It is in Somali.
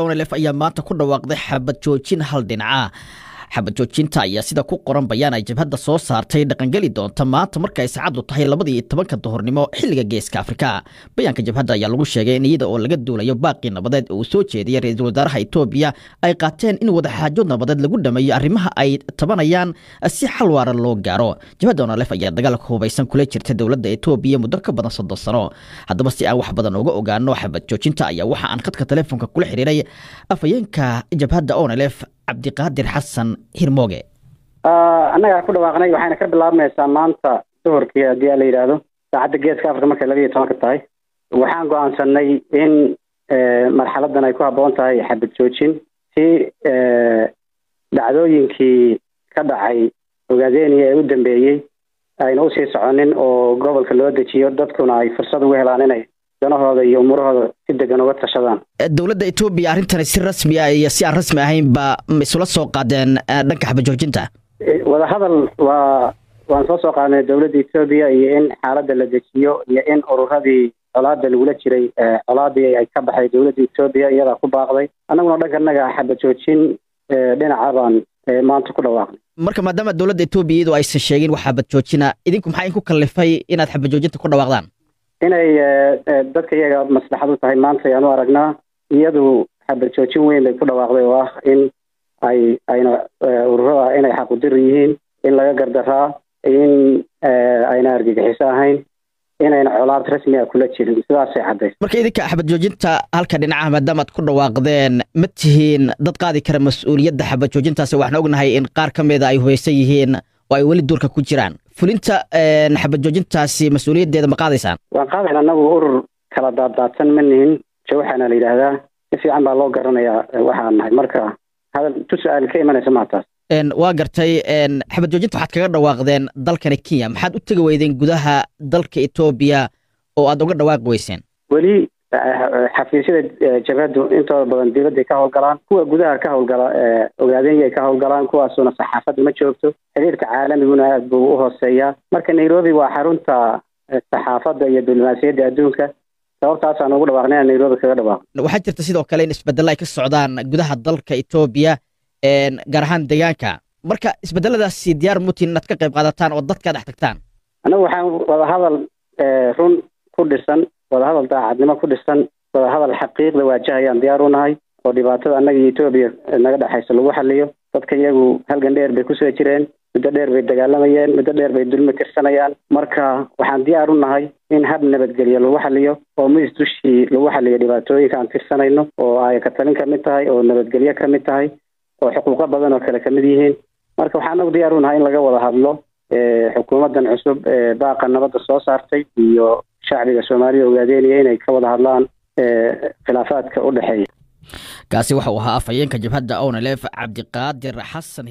ONLF ayaa maanta ku dhawaaqday xabad joojin hal dhinaca. Xabad joojinta ayaa sida ku qoran bayaan ay jabhadda soo saartay dhaqangeli doonta maanta marka ay saacaddu tahay 12:00 duhurnimo xilliga Geeska Afrika. Bayaanka jabhadda ayaa lagu sheegay in iyada oo laga duulayo baaqii nabadeed uu soo jeediyay ra-iisul wasaaraha Itoobiya ay qaateen in wadaxaajood nabadeed lagu dhameeyo arrimaha ay tabanayaan si xal waara loo gaaro. Jabhadda ONLF ayaa dagaalka hubaysan kula jirta dowladda Itoobiya muddo ka badan 30 sano. Haddaba si aan wax badan uga ogaano xabad joojinta ayaa waxa aan khadka telefoonka kula xiriiray afhayeenka jabhadda ONLF, Cabdiqaadir Xasan Hirmooge. Annagaa ku dhawaaqnay, waxayna ka bilaabmaysaa maanta duhurkii haddii a la yidhaahdo saacadda Geeska Afrika markay 12:00 tahay. Waxaan go-aansanay in marxaladan ay ku habboon tahay xabad joojin si dhacdooyinkii ka dhacay Ogaadeniya ee u dambeeyey ayna usii soconin oo gobolka loo dejiyo, dadkuna ay fursad ugu helaan inay danahooda iyo umuurahooda si degan uga tashadaan. Dowladda Etoobiya arrintani si rasmi ah iyo si aan rasmi ahaynba ma isula soo qaadeen dhanka xabad joojinta? Wadahadal waan soo qaadnay dowladda Etoobiya iyo in xaaladda la dejiyo iyo in ururadii colaada lagula jiray colaadii ay ka baxday dowladda Etoobiya iyadaa ku baaqday. Annaguna dhankanaga xabad joojin dhinaca baan maanta ku dhawaaqnay. Marka maadaama dowladda Etoobiya iyadoo aysan sheegin wax xabad joojina, idinku maxaa idinku kallifay inaad xabad joojinta ku dhawaaqdaan? Inay dadka iyaga maslaxad u tahay maanta ayaan u aragnaa. Iyadu xabad joojin weyn bay ku dhawaaqday oo ah in ay ayna ururada inay xaqudir yihiin, in laga gardaraa, in ayna argagixiso ahayn, inayna colaad rasmi ah kula jirin, sidaasay caddays. Marka idinka xabad joojinta halka dhinacaha maadaama aad ku dhawaaqdeen, ma tihiin dad qaadi kara mas-uuliyadda xabad joojintaasi? Waxaan ognahay in qaar ka mida ay hubaysan yihiin oo ay weli duurka ku jiraan. Fulinta xabad joojintaasi mas-uuliyaddeeda ma qaadaysaan? Waan qaadayna. Annagu urur kala daaddaadsan ma nihin, jawxana la yidhaahdaa, si fiican baa loo garanayaa waxaan nahay. Marka hadal tu su-aal ka imanaysa maa taas. Waa gartay. Xabad joojinta waxaad kaga dhawaaqdeen dalkani Kenya, maxaad u tegi weydeen gudaha dalka Etoobiya oo aad uga dhawaaqi weyseen? Weli xafiisyada jabhaddu intooda badan dibadday ka howlgalaan. Kuwa gudaha ka howlgala Ogaadenya ay ka howlgalaan, kuwaasuna saxaafaddu ma joogto, xiriirka caalamiguna aad buu u hooseeyaa. Marka Nairobi waa xarunta saxaafadda iyo diblomaasiyadda adduunka, sababtaasaan ugu dhawaaqnay inaan Nairobi kaga dhawaaqno. Waxaa jirta sidoo kale in isbedelo ay ka socdaan gudaha dalka Etoobiya, gaar ahaan deegaanka. Marka isbedeladaasi diyaar mutin inaad ka qayb qaadataan oo dadka dhex tagtaan? Annagu waxaan wadahadal run ku dhisan, wadahadal daacadnimo ku dhisan, wadahadal xaqiiqda waajahayaan diyaar u nahay oo dhibaatada annaga iyo Etoobiya naga dhexaysa lagu xaliyo. Dadka iyagu halgan dheer bay kusoo jireen, muddo dheer bay dagaalamayeen, muddo dheer bay dulmi tirsanayaan. Marka waxaan diyaar u nahay in hab nabadgelyo lagu xaliyo oo miis dushii lagu xaliyo dhibaatooyinka aan tirsanayno, oo ay ka talin ka mid tahay, oo nabadgelyo ka mid tahay, oo xuquuqo badan oo kale kamid yihiin. Marka waxaan anagu diyaar u nahay in laga wada hadlo xukuumaddan cusub ee baaqa nabadda soo saartay iyo shacbiga Soomaalida Ogaadeenaya inay ka wada hadlaan khilaafaadka u dhexeeya. Kaasi waxa uu ahaa afhayeenka jabhadda ONLF, Cabdiqaadir Xasan.